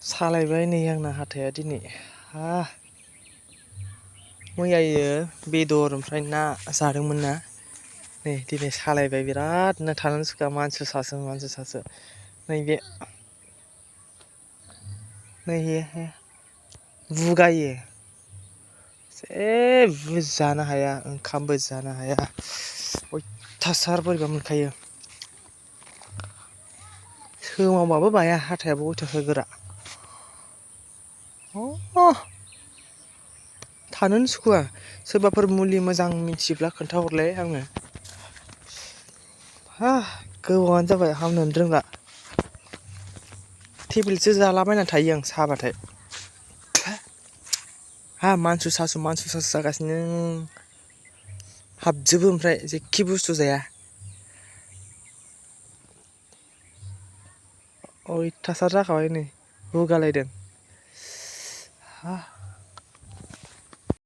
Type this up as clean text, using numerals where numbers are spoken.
सालायबाय नै आंना हाथाया दिनै मैयायो बेदर ओमफ्राय ना जादोंमोन ना नै दिनै सालायबाय बिरादनो थानो सुखुवा मानसि सासो नैबे नै बुगायो जेबो जानो हाया ओंखामबो जानो हाया अयथासार बोरैबा मोनखायो सोमावबाबो बाया हाथायाबो अयथासार गोरा थानोनो सुखुवा सोरबाफोर मुलि मोजां मिथियोब्ला खोन्थाहरलाय आंनो गोबावानो जाबाय हामनोनो रोंला टेब्लेटसो जालाबायना थायो आं साबाथाय मानसु सासु जागासिनो हाबजोबो ओमफ्राय जेखि बुस्थु जाया अयथासार जाखाबाय नै बुगालायदों